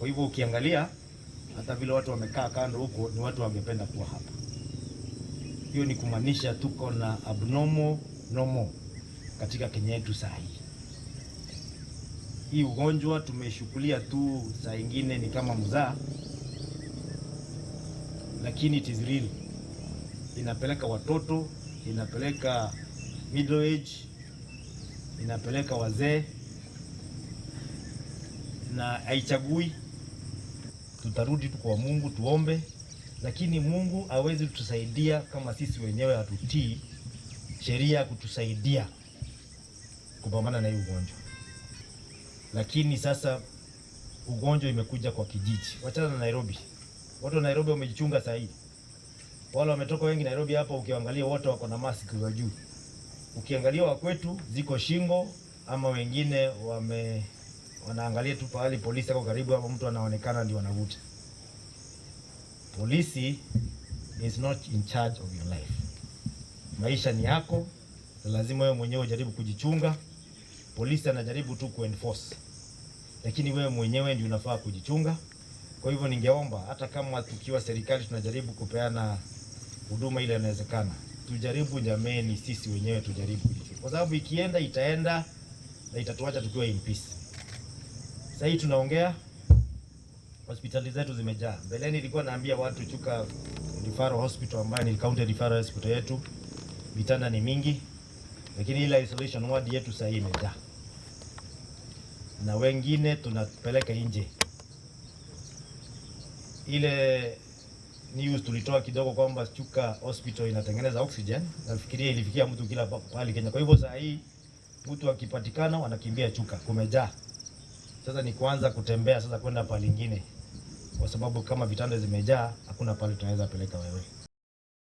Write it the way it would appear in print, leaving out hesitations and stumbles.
Kwa hivyo ukiangalia hata vile watu wamekaa kando huko, ni watu wangependa kuwa hapa. Hiyo ni kumaanisha tuko na abnormal normal katika Kenya yetu saa hii. Hii ugonjwa tumeshukulia tu, saa ingine ni kama mzaa, lakini it is real. Inapeleka watoto, inapeleka middle age, inapeleka wazee na haichagui. Tutarudi tu kwa Mungu tuombe, lakini Mungu hawezi kutusaidia kama sisi wenyewe hatutii sheria kutusaidia kupambana na hii ugonjwa. Lakini sasa ugonjwa imekuja kwa kijiji, wachana na Nairobi. Watu wa Nairobi wamejichunga saa hii, wale wametoka wengi Nairobi hapa, ukiangalia wote wako na mask za juu. Ukiangalia wa kwetu ziko shingo, ama wengine wanaangalia tu pahali polisi ako karibu, ama mtu anaonekana ndio wanavuta. Polisi is not in charge of your life. Maisha ni yako, na lazima wewe mwenyewe ujaribu kujichunga. Polisi anajaribu tu kuenforce, lakini wewe mwenyewe ndio unafaa kujichunga. Kwa hivyo ningeomba hata kama tukiwa serikali tunajaribu kupeana huduma ile inawezekana, tujaribu jameni, sisi wenyewe tujaribu kujichunga, kwa sababu ikienda itaenda na itatuacha tukiwa in peace. Sasa hii tunaongea, hospitali zetu zimejaa. Mbeleni nilikuwa naambia watu Chuka Referral Hospital ambayo ni county referral hospital yetu, vitanda ni mingi, lakini ile isolation ward yetu sasa hii imejaa, na wengine tunapeleka nje. Ile news tulitoa kidogo kwamba Chuka Hospital inatengeneza oxygen, nafikiria ilifikia mtu kila pahali Kenya. Kwa hivyo saa hii mtu akipatikana wanakimbia Chuka, kumejaa. Sasa ni kuanza kutembea sasa kwenda pahali ingine, kwa sababu kama vitanda zimejaa, hakuna pale tunaweza peleka wewe.